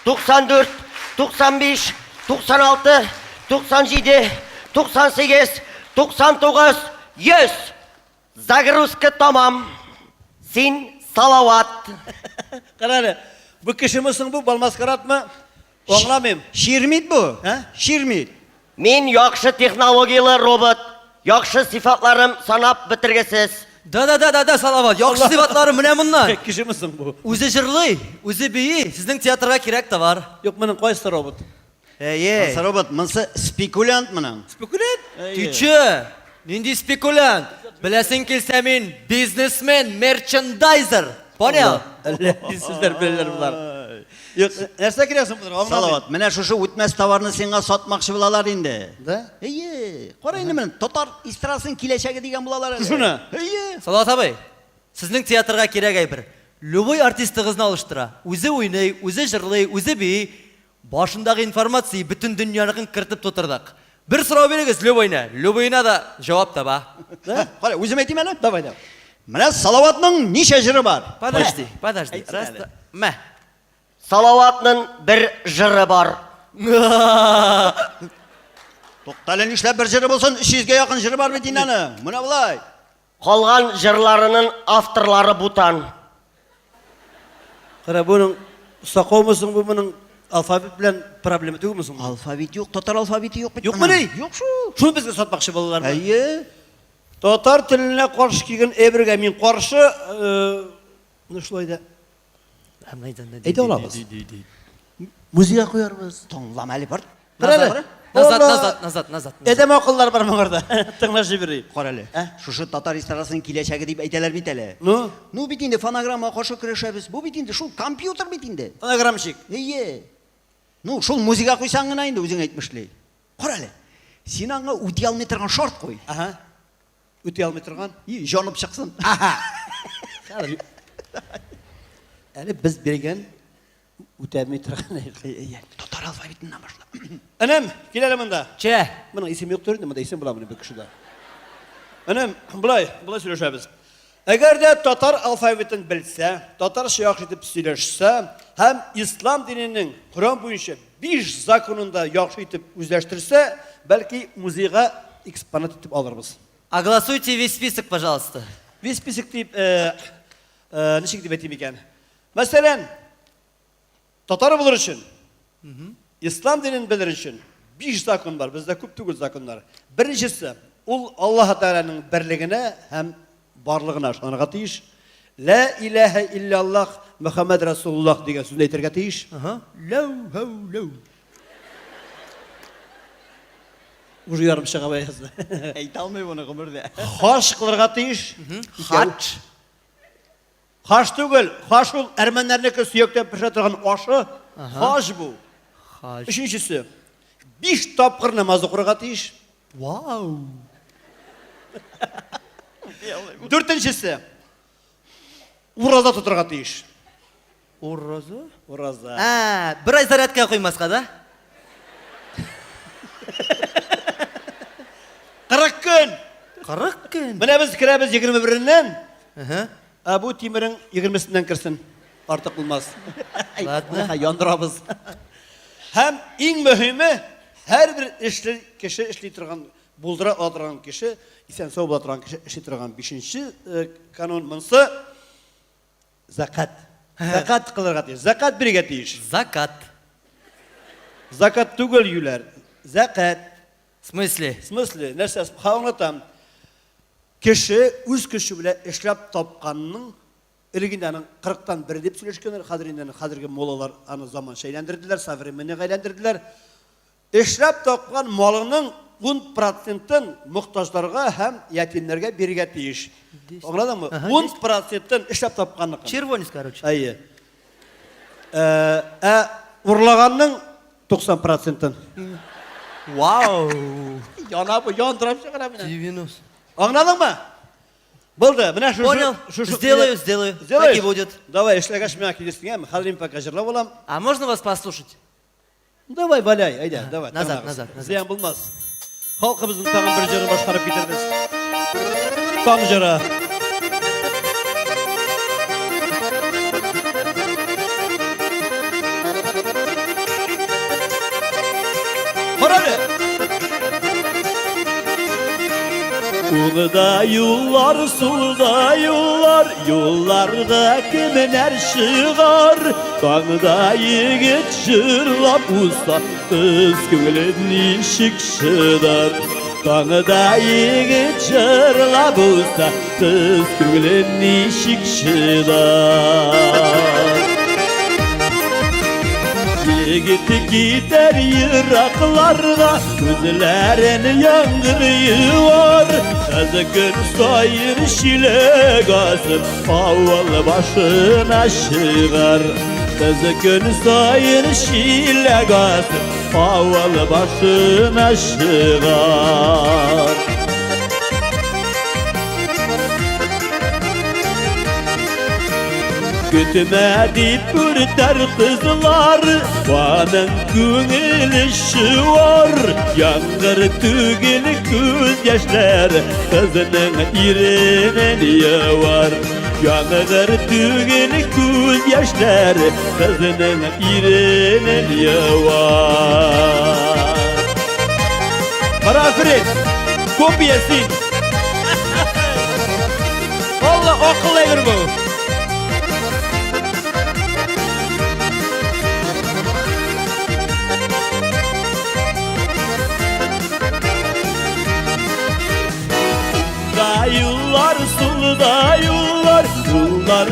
94, 95, 96, 97, 98, 99, 100. Загрузка тамам. Син Салават. Кара әле, бу кешеме соң бу, балмаскарадмы? Аңламыйм. Ширмит бу. Ә? Ширмит. Мин яхшы технологияле робот. Яхшы сыйфатларым санап бетергесез. Да, да, да, да, да, Салават. Яхшы сыйфатлары менә моннан. Кешеме соң бу? Үзе җырлый, үзе бии. Сезнең театрга кирәк товар. Юк, моның кайсы робот? Әйе. Монсы робот, монсы спекулянт моның. Спекулянт? Ты че? Нинди спекулянт? Беләсең килсә мин бизнесмен, мерчендайзер. Понял? Әллә ни сүзләр беләләр болар. Юк, нәрсә кирәк соң боларга? Аңламыйм. Салават, менә шушы үтмәс товарны сиңа сатмакчы булалар инде. Да? Әйе. Кара инде менә татар эстрадасының киләчәге дигән булалар әле. Шуны? Әйе. Салават абый, сезнең театрга кирәк әйбер. Любой артистыгызны алыштыра. Үзе уйный, үзе җырлый, үзе бии. Башындагы информация бөтен дөньяныкын кертеп тутырдык. Бер сорау бирегез любойны, любойына да җавап таба. Да? Кара, үзем әйтим әле. Давай, давай. Менә Салаватның ничә җыры бар? Подожди, подожди. Әйтсен Раз, әле. два, мә. Салаватның бер җыры бар. Туктале, нишләп бер җыры булсын? 300гә якын җыры бар бит инде аның. Менә болай. Калган җырларының авторлары бутан. Кара, буның сакаумы соң бу моның алфавит белән проблема түгелме соң? Алфавит юк, татар алфавиты юк бит. Юкмыни? моның. Юк шул. Шуны безгә сатмакчы булалармы? Әйе. Татар теленә каршы килгән әйбергә мин каршы, ну шулай да. Әйтә алабыз. Музейга куярбыз. Тыңлама әле бар. Кара әле. Назад, Алла. назад, назад, назад. Адәм акыллар бар моңарда. Тыңлап җибәрик. Кара әле. Ә? Шушы татар эстрадасының киләчәге дип әйтәләр бит әле. Ну? Ну бит инде фонограммага каршы көрәшәбез. Бу бит инде шул компьютер бит инде. Фонограммщик. Әйе. Ну, шул музейга куйсаң гына инде үзең әйтмешли. Кара әле. Син аңа үти алмый торган шарт куй. Ага. Үти алмый торган. И, җанып чыксын. Хәзер. Әле без биргән үтәми торган. Әйе. Татар алфавитыннан башла. Энем, кил әле монда. Че? Моның исеме юктыр инде, монда исем була моның бер кешедә. Энем, болай, болай сөйләшәбез. Әгәр дә татар алфавитын белсә, татарча яхшы итеп сөйләшсә һәм ислам диненең Коръән буенча биш законын да яхшы итеп үзләштерсә, бәлки музейга экспонат итеп алырбыз. Огласуйте весь список, пожалуйста. Весь список дип, ничек дип әйтим икән? Мәсәлән, татар булыр өчен, ислам динен белер өчен биш закон бар. Бездә күп түгел законнар. Беренчесе, ул Аллаһ Тәгаләнең берлегенә һәм барлыгына ышанырга тиеш. Ла илаһа илляллаһ Мөхәммәд Расулуллаһ дигән сүзне әйтергә тиеш. Ләү һәү ләү. Уже ярым чыга язды. Әйтә алмый моны гомердә. Хаш кылырга тиеш. Хадж. Хаш түгел, хаш ул әрмәннәрнеке сөяктән пешә торган ашы. Хаш бу. Хадж. Өченчесе. Биш тапкыр намаз укырга тиеш. Вау. Дүртенчесе. Ураза тотырга тиеш. Ураза? Ураза. Ә, бер ай зарядка куймаска, да? 40 көн. 40 көн. Менә без керәбез 21-ннән. Ага. Ә бу тимерең 20-сеннән керсен. Артык булмас. Ладно. Яндырабыз. Һәм иң мөһиме, һәрбер эшле кеше эшли торган, булдыра ала торган кеше, исән сау була торган кеше эшли торган бишенче канун монсы закат. Закат кылырга тиеш. Закат бирергә тиеш. Закат. Закат түгел юләр. Закат. В смысле? В смысле? Нәрсә? Аңлатам. Кеше үз көче белән эшләп тапканның элек инде аның 40-тан бер дип сөйләшкәннәр, хәзер инде аны хәзерге муллалар аны заманча әйләндерделәр, современныйга әйләндерделәр. Эшләп тапкан малының 10 процентын мохтаҗларга һәм ятимнәргә бирергә тиеш. Аңладыңмы? 10 процентын эшләп тапканныкын. Червонец, короче. Әйе. Ә урлаганның 90 процентын. Вау. Яна бу, яндырып чыгара менә. 90. Аңладыңмы? Булды. Менә шушы. Понял. Шушы- Сделаю, сделаю. Сделаешь? Так и будет. Давай, эшләгәч миңа килерсең, әме? Хәзер мин пока җырлап алам. А можно вас послушать? Давай, валяй, әйдә, давай. Назад, тыңлагыз. назад, назад. Зыян булмас. Халкыбызның тагын бер җырын башкарып китербез. Таң җыры. Карале. Уңда юллар, сулда юллар, юлларда кемнәр чыгар? Таңда егет җырлап узса, кыз күңеле ничек чыдар? Таңда егет җырлап узса, кыз күңеле ничек чыдар? Егет китәр еракларга, Күзләрен яңгыр юар. Кыз көн саен чиләк асып, Авыл башына чыгар. Кыз көн саен чиләк асып, Авыл башына чыгар. Көтмә дип үртәр кызлар, Аның күңеле чуар. Яңгыр түгел күз яшьләр, Кызның иренен явар. Яңгыр түгел күз яшьләр, Кызның иренен явар. Кара, Фред, копия син. Валла акыл әйбер бу. Да юллар, сулда юллар, юллар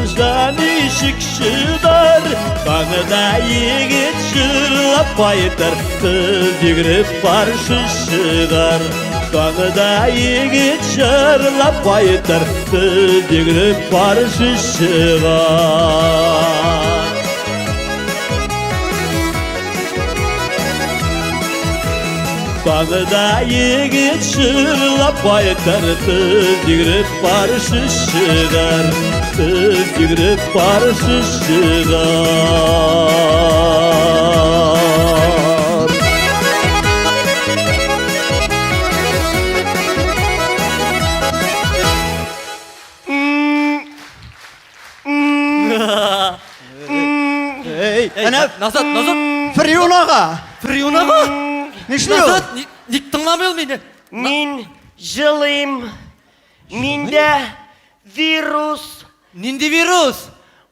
ничек чыдар? Таңда егет җырлап кайтыр, кыз йөгереп каршы чыгар. Таңда егет җырлап кайтыр, кыз йөгереп каршы чыгар. Таңда егет җырлап кайтыр, кыз йөгереп каршы чыгар. Кыз йөгереп каршы чыгар. Эй, әнә Назат, Назат, Фрион ага. Фрион ага. Нишли ул? Назат, ник тыңламый ул мине? Мин җылыйм. Миндә вирус. Нинди вирус?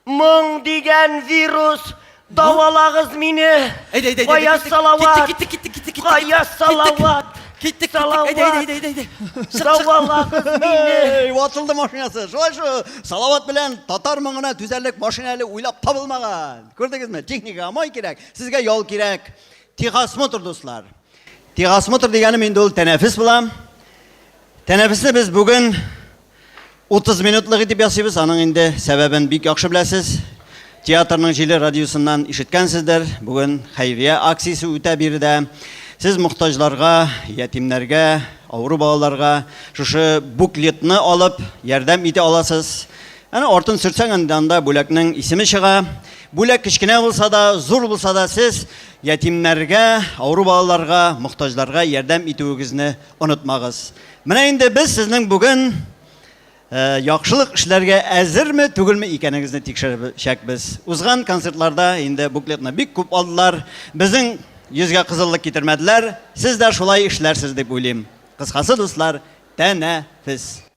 Моң дигән вирус. Давалагыз мине. Әйдә, әйдә, әйдә. Кая киттек, Салават? Киттек, киттек, киттек, киттек. Кая Салават? Киттек, киттек. Салават. Әйдә, әйдә, әйдә, әйдә. Чык, чык. Давалагыз мине. Эй, ватылды машинасы. Шулай шу Салават белән татар моңына түзәрлек машина әле уйлап табылмаган. Күрдегезме? Техникага май кирәк, сезгә ял кирәк. Техосмотр, дуслар. Техосмотр дигәнем инде ул тәнәфес була. Тәнәфесне без бүген 30 минутлык итеп ясыйбыз. Аның инде сәбәбен бик яхшы беләсез. Театрның җиле радиосыннан ишеткәнсездер. Бүген хәйрия акциясе үтә биредә. Сез мохтаҗларга, ятимнәргә, авыру балаларга шушы буклетны алып ярдәм итә аласыз. Әнә артын сөртсәң, инде анда бүләкнең исеме чыга. Бүләк кечкенә булса да, зур булса да, сез ятимнәргә, авыру балаларга, мохтаҗларга ярдәм итүегезне онытмагыз. Менә инде без сезнең бүген яхшылык эшләргә әзерме, түгелме икәнегезне тикшерәчәкбез. Узган концертларда инде буклетны бик күп алдылар. Безнең йөзгә кызыллык китермәделәр. Сез дә шулай эшләрсез дип уйлыйм. Кыскасы, дуслар, тәнәфес.